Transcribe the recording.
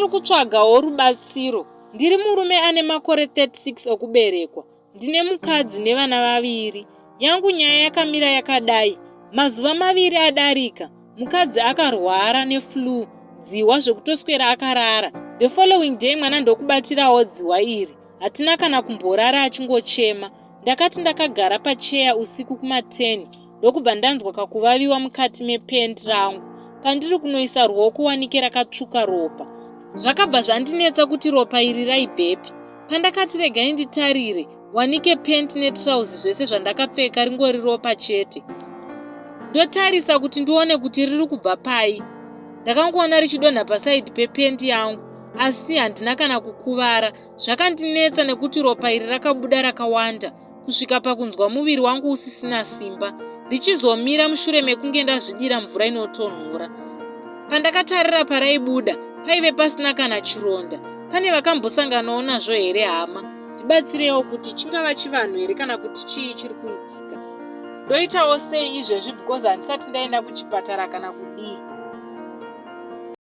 ndiri kutsvagawo rubatsiro. Ndiri murume ane makore 36 okuberekwa. Ndine mukadzi nevana vaviri. Yangu nyaya yakamira yakadai. Mazuva maviri adarika, mukadzi akarwara neflu, dzihwa zvekutoswera akarara. The following day mwana ndokubatirawo dzihwa iri. Hatina kana kumborara achingochema. Ndakati ndakagara pacheya usiku kuma10 ndokubva ndanzwa kakuvaviwa mukati mepent rangu. Pandiri kunoisa ruoko wanike rakatsvuka ropa. Zvakabva zvandinetsa kuti ropa iri raibvepi. Pandakati regai nditarire, wanike pent netrauzi zvese zvandakapfeka ringori ropa chete. Ndotarisa kuti ndione kuti riri kubva pai. Ndakangoona richidonha pasaidhi pepenti yangu asi handina kana kukuvara. Zvakandinetsa nekuti ropa iri rakabuda rakawanda kusvika pakunzwa muviri wangu usisina simba richizomira mushure mekunge ndazvidira mvura inotonhora. Pandakatarira paraibuda paive pasina kana chironda. Pane vakambosanganawo nazvo here hama? Ndibatsirewo kuti chingava chivanhu here kana kuti chii chiri kuitika. Ndoitawo sei izvezvi because handisati ndaenda kuchipatara kana kudii.